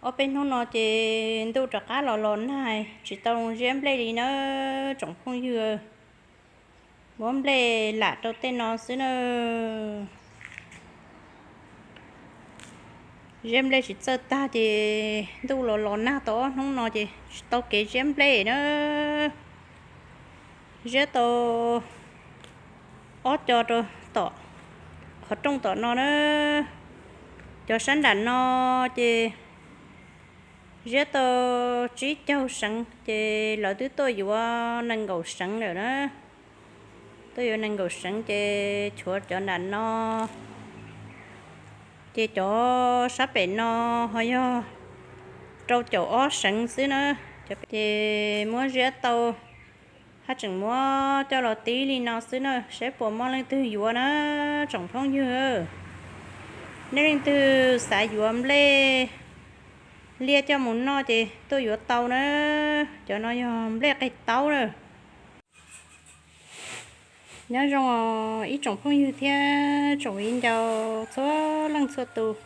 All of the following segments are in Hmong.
Ob peb hnub no ces ntuj rov qab los los nag, tsis tau ziab nplej li na tsoom phooj ywg. Muab nplej lam rau tej no xwb na. Ziab nplej tsis txawj tag ces ntuj los los nag tau ob hnub no ces tsis tau kev ziab nplej na. Ziab tau ob co rau tom qhov rooj tom no na. Cov sab nram no ces ziab tau tsib caug seev ces lawv twb tuaj yuav nees nkaum seev lawm na. Tuaj yuav nees nkaum seev ces tshuav cov nram no. Ces cov sab pem no ho yog rau caum ob seev xwb na. Ces muab ziab tau, haj tseem muab coj los tib li no xwb na, saib puas muaj leej twg yuav na tsoom phooj ywg. Nej leej twg xav yuav nplej liaj coj mus noj ces tuaj yuav tau na. Cov no yog nplej qe taub na. Nyob zoo ib tsoom phooj ywg thiab tsoom viv ncaus txhua leej txhua tus.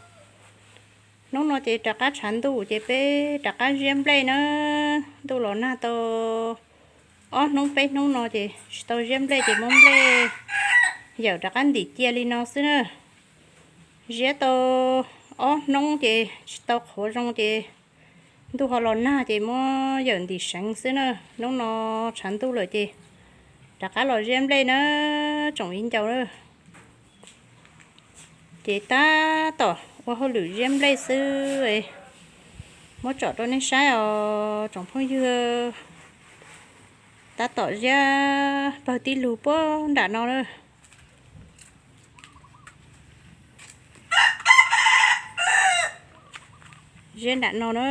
Hnub no ces rov qab tshav ntuj ces peb rov qab ziab nplej na. Ntuj los nag tau ob hnub peb hnub no ces tsis tau ziab nplej ces muab nplej yawm rov qab ntim cia li no xwb na. Ziab tau ob hnub ces tsis tau qhuav zoo ces ntuj ho los nag ces muab yawm ntim seev xwb na. Hnub no tshav ntuj lawm ces rov qab los ziab nplej na tsoom viv ncaus na. Ces tab tom ua hauj lwm ziab nplej xwb, muab tsom rau nej saib os tsoom phooj ywg. Tab tom ziab pawg tib lug puag nram no na. Ziab nram no na,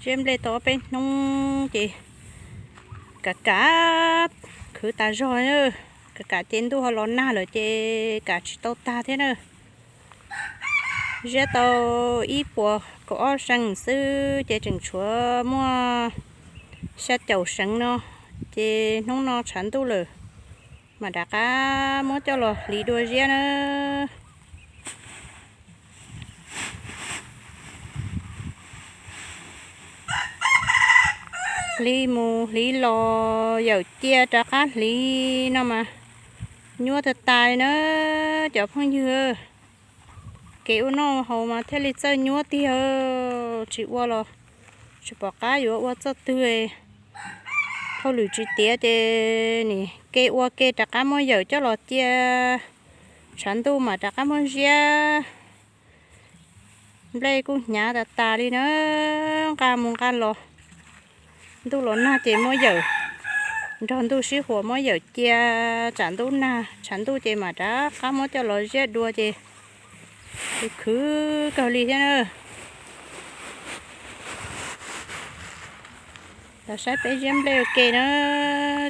ziab nplej tau ob peb hnub ces kam kam khwv tas zog, kam kam ces ntuj ho los nag lawm ces kam tsis tau tag thiab na. Ziab tau ib puas kaum ob seev xwb ces tseem tshuav muaj xya caum seev no, ces hnub no tshav ntuj lawm, mam rov qab muab coj los hliv dua ziab na. Hliv mus hliv los yawm cia rov qab hliv no mas nyuaj tag tas li na cov phooj ywg. Kev ua noj haus mas thiaj li txawj nyuab tiag, tsis ua los tsis pom qab yuav ua txoj twg. Hauj lwm tsis tiav ces nim ke ua ke rov qab muab yawm coj los cia, tshav ntuj mam rov qab muab ziab. Nplej kuj hnyav tas tas li na, nqa mus nqa los. Ntuj los nag ces muab yawm, nrog ntuj sib huas muab yawm cia, tsam ntuj nag tshav ntuj ces mam rov qab muab coj los ziab dua ces khwv kawg li thiab na. Los saib peb ziab nplej ua ke na,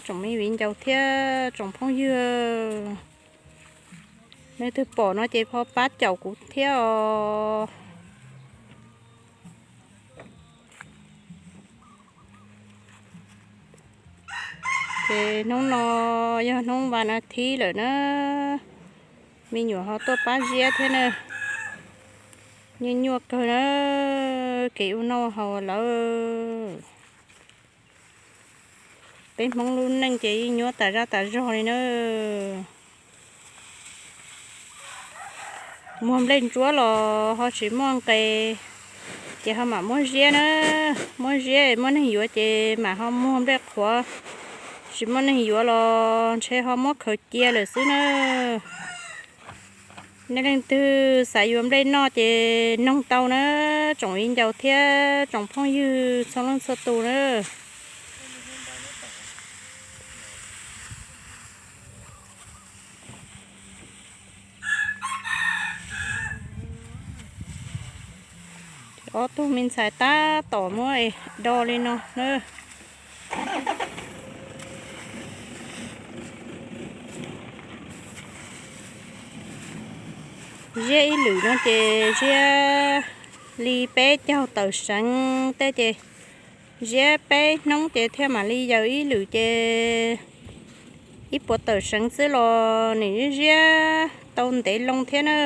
tsoom me viv ncaus thiab tsoom phooj ywg. Leej twg pom no ces ho pab caum kuv thiab os. Ces hnub no yog hnub vas a thiv lawm na, me nyuam ho tuaj pab ziab thiab na. Nyuaj nyuaj kawg na, kev ua noj haus lawm. Peb Hmoob lub neej ces yeej nyuaj tas zaj tas zog li na. Muag nplej ntsuab los ho tsis muaj nqe, ces ho mam muab ziab na. Muab ziab muaj neeg yuav ces mam ho muag nplej qhuav, tsis muaj neeg yuav los ntshe ho muab khaws cia lawm xwb na. Nej leej twg xav yuav nplej noj ces noog tau na, tsoom viv ncaus thiab tsoom phooj ywg txhua leej txhua tus na. Ob tug me ntxhais tab tom muab es do li no na. Ziab ib lwm no ces ziab li peb caug tawm seev tej ces ziab peb hnub ces thiaj mam li yaws ib lwm ces ib puas tawm seev xwb los nws ziab tau ntev loo thiab na.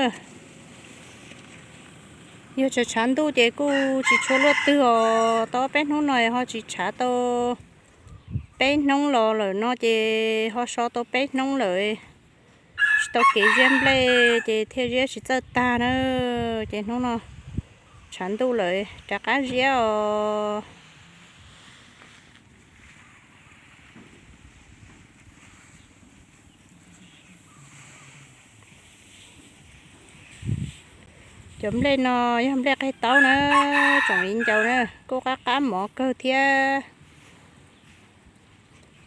Yog tshav tshav ntuj ces kuj tsis tshua luaj twg os, tau ob peb hnub no ho tsis tshav tau peb hnub los lawm no ces ho so tau peb hnub lawm, tsis tau kev ziab nplej ces thiaj ziab tsis txawj tag na. Ces hnub no tshav ntuj lawm rov qab ziab os. Cov nplej no yog nplej qaij taub na, tsoom viv ncaus na, kuj qab qab mov kawg thiab.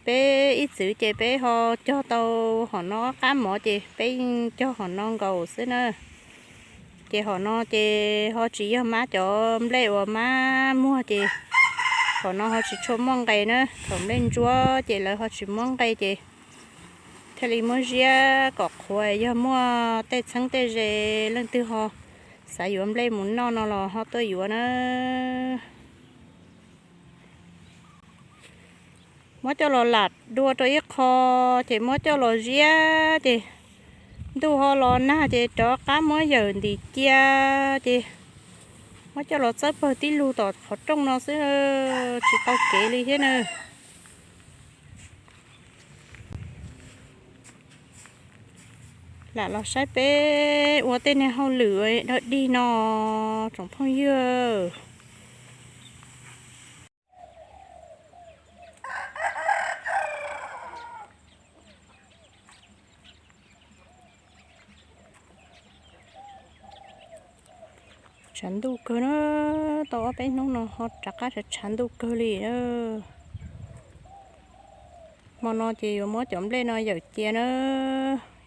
Peb ib txwm ces peb ho cog tau hom no qab mov ces peb yeej cog hom no nkaus xwb na. Ces hom no ces ho tsis yog mab cov nplej uas mab muag ces hom no ho tsis tshua muaj nqe na. Thaum nplej ntsuab ces lawv ho tsis muab nqe ces thiaj li muab ziab kom qhuav, yog muaj tej txheeb tej ze leej twg ho xav yuav nplej mus noj no los ho tuaj yuav na. Muab coj los lam dua rau ib qho, ces muab coj los ziab ces ntuj ho los nag ces rov qab muab yawm ntim cia, ces muab coj los txawb pawg tib lug tom qhov rooj no xwb, tsis tau kev li thiab na. Lam los saib peb ua tej niag hauj lwm dawb dig no, tsoom phooj ywg. Tshav ntuj kawg na, tau ob peb hnub no ho rov qab tshav tshav ntuj kawg li na. Hmo no ces yuav muab cov nplej no yawm cia na,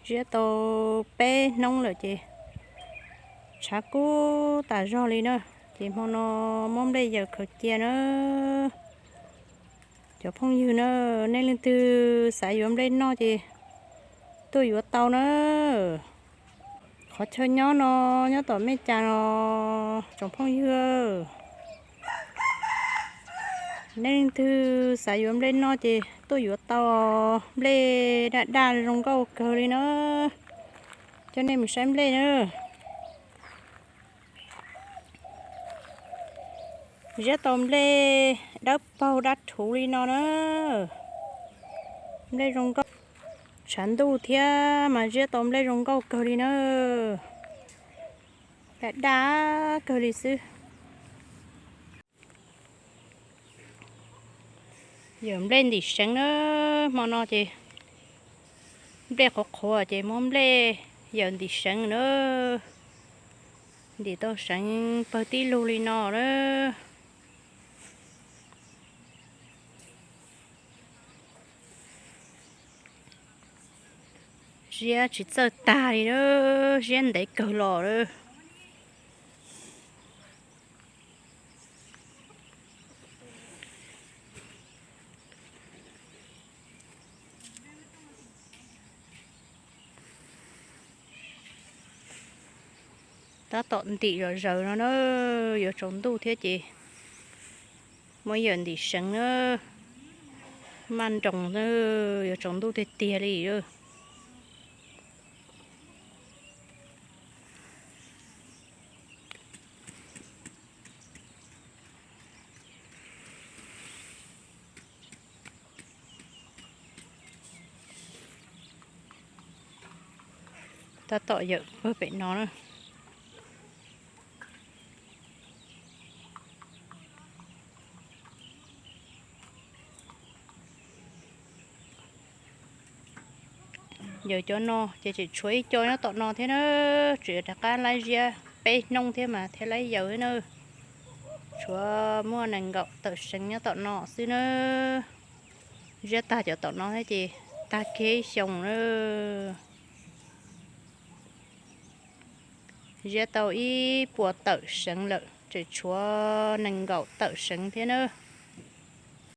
ziab tau peb hnub lawm ces tshav kub tas zog li na. Ces hmo no muab nplej yawm khaws cia na. Cov phooj ywg na, nej leej twg xav yuav nplej noj ces tuaj yuav tau na. Qhov chaw nyob no nyob tom Mej Cas no, tsoom phooj ywg. Nej leej twg xav yuav nplej noj ces tuaj yuav tau, nplej daj daj zoo nkauj kawg li na. Coj nej mus saib nplej na. Ziab tau nplej dawb paug dab rhuv li no na. Nplej zoo nkauj, tshav ntuj thiab mas ziab tau nplej zoo nkauj kawg li na. Daj daj kawg li xwb. Yawm nplej ntim seev na, hmo no ces nplej qhuav qhuav ces muab nplej yawm ntim seev na. Ntim tau seev pawg tib lug li no na. Ziab tsis txawj tag li na, ziab ntev kawg los na. Tab tom ntim zom zaws no na, yuav tsaus ntuj thiab ces muab yawm ntim seev na, maj nroos na, yuav tsaus ntuj tiag tiag li. Tab tom yawm pawg pem no na. Yawm cov no ces tseem tshuav ib co nyob tom no thiab na, tseem yuav rov qab laib ziab peb hnub thiab mas thiaj laib yawm thiab na. Tshuav muaj nees nkaum tawm seev nyob tom no xwb na. Ziab tag cov tom no thiab ces tag kiag ib xyoos na. Ziab tau ib puas tawm seev lawm, tseem tshuav nees nkaum tawm seev thiab na.